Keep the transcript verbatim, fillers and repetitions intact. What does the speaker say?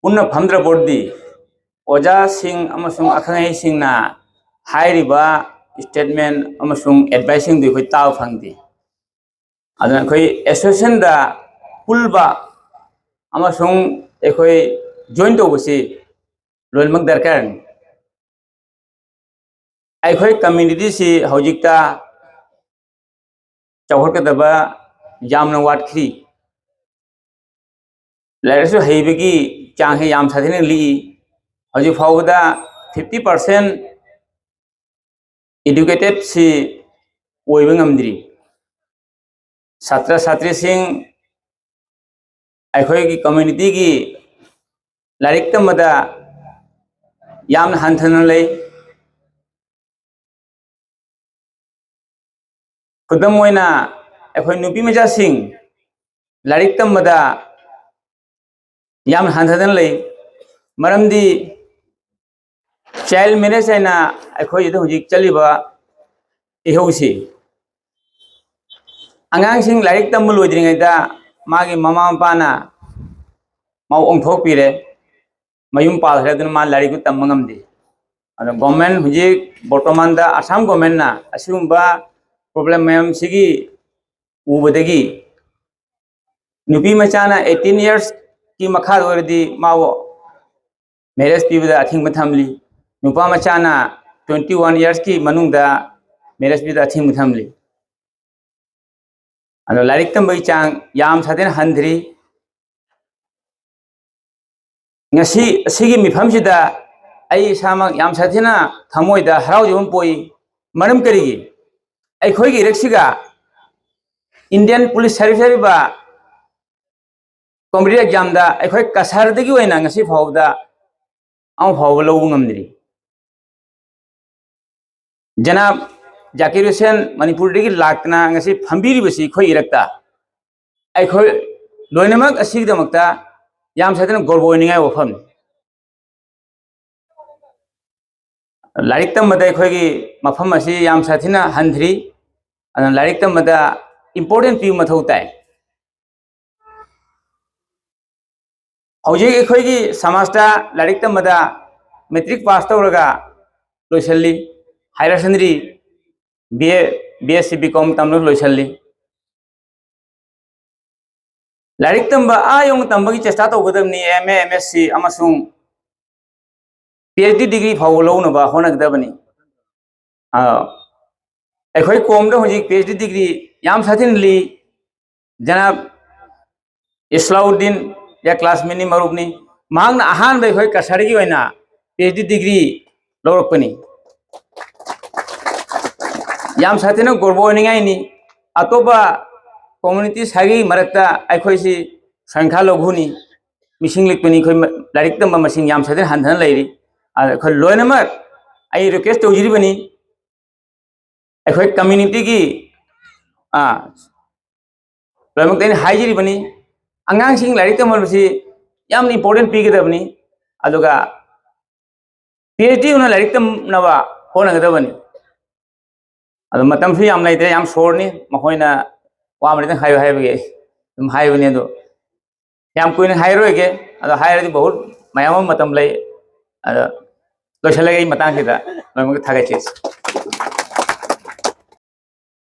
ꯄꯨꯟꯅ ꯐꯝꯗ꯭ꯔꯕꯗꯤ ꯑꯣꯖꯥꯁꯤꯡ ꯑꯃꯁꯨꯡ ꯑꯈꯪ ꯑꯍꯩꯁꯤꯡꯅ ꯍꯥꯏꯔꯤꯕ statement ꯑꯃꯁꯨꯡ adviceꯁꯤꯡꯗꯨ ꯑꯩꯈꯣꯏ ꯇꯥꯕ ꯐꯪꯗꯦ꯫ ꯑꯗꯨꯅ ꯑꯩꯈꯣꯏ associationꯗ ꯄꯨꯜꯕ ꯑꯃꯁꯨꯡ ꯑꯩꯈꯣꯏ join ꯇꯧꯕꯁꯤ ꯂꯣꯏꯅꯃꯛ ꯗꯔꯀꯥꯔꯅꯤ꯫ ꯑꯩꯈꯣꯏ communityꯁꯤ ꯍꯧꯖꯤꯛꯇ ꯆꯥꯎꯈꯠꯀꯗꯕ ꯌꯥꯝꯅ ꯋꯥꯠꯈ꯭ꯔꯤ꯫ ꯂꯥꯏꯔꯤꯛ ꯂꯥꯏꯁꯨ ꯍꯩꯕꯒꯤ ꯆꯥꯡꯁꯤ ꯌꯥꯝ ꯁꯥꯊꯤꯅ ꯂꯤꯛꯏ꯫ ꯍꯧꯖꯤꯛ ꯐꯥꯎꯕꯗ fifty percent educatedꯁꯤ ꯑꯣꯏꯕ ꯉꯝꯗ꯭ꯔꯤ꯫ ꯁꯥꯇ꯭ꯔ ꯁꯥꯇ꯭ꯔꯤꯁꯤꯡ ꯑꯩꯈꯣꯏꯒꯤ communityꯒꯤ ꯂꯥꯏꯔꯤꯛ ꯇꯝꯕꯗ ꯌꯥꯝꯅ ꯍꯟꯊꯅ ꯂꯩ꯫ ꯈꯨꯗꯝ ꯑꯣꯏꯅ, ꯑꯩꯈꯣꯏ ꯅꯨꯄꯤ ꯃꯆꯥꯁꯤꯡ ꯂꯥꯏꯔꯤꯛ ꯇꯝꯕꯗ ꯌꯥꯝꯅ ꯍꯟꯊꯗꯅ ꯂꯩ꯫ ꯃꯔꯝꯗꯤ child marriage ꯍꯥꯏꯅ ꯑꯩꯈꯣꯏꯁꯤꯗ ꯍꯧꯖꯤꯛ ꯆꯠꯂꯤꯕ ꯏꯍꯧꯁꯤ, ꯑꯉꯥꯡꯁꯤꯡ ꯂꯥꯏꯔꯤꯛ ꯇꯝꯕ ꯂꯣꯏꯗ꯭ꯔꯤꯉꯩꯗ ꯃꯥꯒꯤ ꯃꯃꯥ ꯃꯄꯥꯅ ꯃꯥꯕꯨ ꯑꯣꯟꯊꯣꯛꯄꯤꯔꯦ, ꯃꯌꯨꯝ ꯄꯥꯜꯈ꯭ꯔꯦ, ꯑꯗꯨꯅ ꯃꯥ ꯂꯥꯏꯔꯤꯛꯇꯨ ꯇꯝꯕ ꯉꯝꯗꯦ꯫ ꯑꯗꯣ government ꯍꯧꯖꯤꯛ ꯕꯔꯇꯃꯥꯟꯗ ꯑꯁꯥꯝ governmentꯅ ꯑꯁꯤꯒꯨꯝꯕ problem ꯃꯌꯥꯝꯁꯤꯒꯤ ꯎꯕꯗꯒꯤ ꯅꯨꯄꯤ ꯃꯆꯥꯅ eighteen yearsꯀꯤ ꯃꯈꯥꯗ ꯑꯣꯏꯔꯗꯤ ꯃꯥꯕꯨ marriage ꯄꯤꯕꯗ ꯑꯊꯤꯡꯕ ꯊꯝꯂꯤ꯫ ꯅꯨꯄꯥ ꯃꯆꯥꯅ twenty one yearsꯀꯤ ꯃꯅꯨꯡꯗ marriage ꯄꯤꯕꯗ ꯑꯊꯤꯡꯕ ꯊꯝꯂꯤ꯫ ꯑꯗꯣ ꯂꯥꯏꯔꯤꯛ ꯇꯝꯕꯒꯤ ꯆꯥꯡ ꯌꯥꯝ ꯁꯥꯊꯤꯅ ꯍꯟꯊꯔꯤ꯫ ꯉꯁꯤ ꯑꯁꯤꯒꯤ ꯃꯤꯐꯝꯁꯤꯗ ꯑꯩ ꯏꯁꯥꯃꯛ ꯌꯥꯝ ꯁꯥꯊꯤꯅ ꯊꯃꯣꯏꯗ ꯍꯔꯥꯎꯖꯕ ꯑꯃ ꯄꯣꯛꯏ꯫ ꯃꯔꯝ ꯀꯔꯤꯒꯤ? ꯑꯩꯈꯣꯏꯒꯤ ꯏꯔꯛꯁꯤꯒ Indian Police Service ꯍꯥꯏꯔꯤꯕ competitive examꯗ ꯑꯩꯈꯣꯏ ꯀꯁꯥꯔꯗꯒꯤ ꯑꯣꯏꯅ ꯉꯁꯤ ꯐꯥꯎꯕꯗ ꯑꯃ ꯐꯥꯎꯕ ꯂꯧꯕ ꯉꯝꯗ꯭ꯔꯤ꯫ ꯖꯅꯥꯕ ꯖꯥꯀꯤꯔ ꯍꯨꯁꯦꯟ ꯃꯅꯤꯄꯨꯔꯗꯒꯤ ꯂꯥꯛꯇꯅ ꯉꯁꯤ ꯐꯝꯕꯤꯔꯤꯕꯁꯤ ꯑꯩꯈꯣꯏ ꯏꯔꯛꯇ꯫ ꯑꯩꯈꯣꯏ ꯂꯣꯏꯅꯃꯛ ꯑꯁꯤꯒꯤꯗꯃꯛꯇ ꯌꯥꯝ ꯁꯥꯊꯤꯅ ꯒꯧꯔꯕ ꯑꯣꯏꯅꯤꯡꯉꯥꯏ ꯋꯥꯐꯝꯅꯤ꯫ ꯂꯥꯏꯔꯤꯛ ꯇꯝꯕꯗ ꯑꯩꯈꯣꯏꯒꯤ ꯃꯐꯝ ꯑꯁꯤ ꯌꯥꯝ ꯁꯥꯊꯤꯅ ꯍꯟꯊ꯭ꯔꯤ꯫ ꯑꯗꯨꯅ ꯂꯥꯏꯔꯤꯛ ꯇꯝꯕꯗ important ꯄꯤꯕ ꯃꯊꯧ ꯇꯥꯏ꯫ ꯍꯧꯖꯤꯛ ꯑꯩꯈꯣꯏꯒꯤ ꯁꯃꯥꯖꯇ ꯂꯥꯏꯔꯤꯛ ꯇꯝꯕꯗ ꯃꯦꯇ꯭ꯔꯤꯛ ꯄꯥꯁ ꯇꯧꯔꯒ ꯂꯣꯏꯁꯤꯜꯂꯤ, higher secondary, B A, B S C, B ꯀꯣꯝ ꯇꯝꯂꯒ ꯂꯣꯏꯁꯤꯜꯂꯤ꯫ ꯂꯥꯏꯔꯤꯛ ꯇꯝꯕ ꯑꯥ ꯌꯧꯅ ꯇꯝꯕꯒꯤ ꯆꯦꯁꯇꯥ ꯇꯧꯒꯗꯕꯅꯤ, M A, M S C ꯑꯃꯁꯨꯡ ꯄꯤ ꯑꯩꯆ ꯗꯤ ꯗꯤꯒ꯭ꯔꯤ ꯐꯥꯎꯕ ꯂꯧꯅꯕ ꯍꯣꯠꯅꯒꯗꯕꯅꯤ꯫ ꯑꯥ, ꯑꯩꯈꯣꯏ ꯀꯣꯝꯗ ꯍꯧꯖꯤꯛ ꯄꯤ ꯑꯩꯆ ꯗꯤ ꯗꯤꯒ꯭ꯔꯤ ꯌꯥꯝ ꯁꯥꯊꯤꯅ ꯂꯩ꯫ ꯖꯅꯥꯕ ꯏꯁꯂꯥꯎꯗꯤꯟ, ꯌꯥ ꯀ꯭ꯂꯥꯁꯃꯦꯠꯅꯤ, ꯃꯔꯨꯞꯅꯤ꯫ ꯃꯍꯥꯛꯅ ꯑꯍꯥꯟꯕ ꯑꯩꯈꯣꯏ ꯀꯁꯥꯔꯒꯤ ꯑꯣꯏꯅ ꯄꯤ ꯑꯩꯆ ꯗꯤ ꯗꯤꯒ꯭ꯔꯤ ꯂꯧꯔꯛꯄꯅꯤ꯫ ꯌꯥꯝ ꯁꯥꯊꯤꯅ ꯒꯧꯔꯕ ꯑꯣꯏꯅꯤꯡꯉꯥꯏꯅꯤ꯫ ꯑꯇꯣꯞꯄ ꯀꯝꯃ꯭ꯌꯨꯅꯤꯇꯤ ꯁꯥꯒꯩꯒꯤ ꯃꯔꯛꯇ ꯑꯩꯈꯣꯏꯁꯤ ꯁꯪꯈ꯭ꯌꯥ ꯂꯘꯨꯅꯤ, ꯃꯤꯁꯤꯡ ꯂꯤꯛꯄꯅꯤ꯫ ꯑꯩꯈꯣꯏ ꯂꯥꯏꯔꯤꯛ ꯇꯝꯕ ꯃꯁꯤꯡ ꯌꯥꯝ ꯁꯥꯊꯤꯅ ꯍꯟꯊꯅ ꯂꯩꯔꯤ꯫ ꯑꯗ ꯑꯩꯈꯣꯏ ꯂꯣꯏꯅꯃꯛ ꯑꯩ ꯔꯤꯀ꯭ꯋꯦꯁ ꯇꯧꯖꯔꯤꯕꯅꯤ, ꯑꯩꯈꯣꯏ ꯀꯝꯃ꯭ꯌꯨꯅꯤꯇꯤꯒꯤ, ꯑꯥ, ꯂꯣꯏꯅꯃꯛꯇ ꯑꯩꯅ ꯍꯥꯏꯖꯔꯤꯕꯅꯤ, ꯑꯉꯥꯡꯁꯤꯡ ꯂꯥꯏꯔꯤꯛ ꯇꯝꯍꯟꯕꯁꯤ ꯌꯥꯝꯅ ꯏꯝꯄꯣꯔꯇꯦꯟ ꯄꯤꯒꯗꯕꯅꯤ꯫ ꯑꯗꯨꯒ ꯄꯤ ꯑꯩꯆ ꯗꯤ ꯑꯣꯏꯅ ꯂꯥꯏꯔꯤꯛ ꯇꯝꯅꯕ ꯍꯣꯠꯅꯒꯗꯕꯅꯤ꯫ ꯑꯗꯣ ꯃꯇꯝꯁꯨ ꯌꯥꯝ ꯂꯩꯇ꯭ꯔꯦ, ꯌꯥꯝ ꯁꯣꯔꯠꯅꯤ꯫ ꯃꯈꯣꯏꯅ ꯋꯥ ꯑꯃꯅꯤꯗꯪ ꯍꯥꯏꯌꯨ ꯍꯥꯏꯕꯒꯤ ꯑꯩ ꯑꯗꯨꯝ ꯍꯥꯏꯕꯅꯤ꯫ ꯑꯗꯣ ꯌꯥꯝ ꯀꯨꯏꯅ ꯍꯥꯏꯔꯣꯏꯒꯦ, ꯑꯗꯣ ꯍꯥꯏꯔꯗꯤ ꯕꯍꯨꯠ ꯃꯌꯥꯝ ꯑꯃ ꯃꯇꯝ ꯂꯩ꯫ ꯑꯗꯣ ꯂꯣꯏꯁꯤꯜꯂꯒꯦ ꯑꯩ ꯃꯇꯥꯡꯁꯤꯗ, ꯂꯣꯏꯅꯃꯛ ꯊꯥꯒꯠꯆꯔꯤ꯫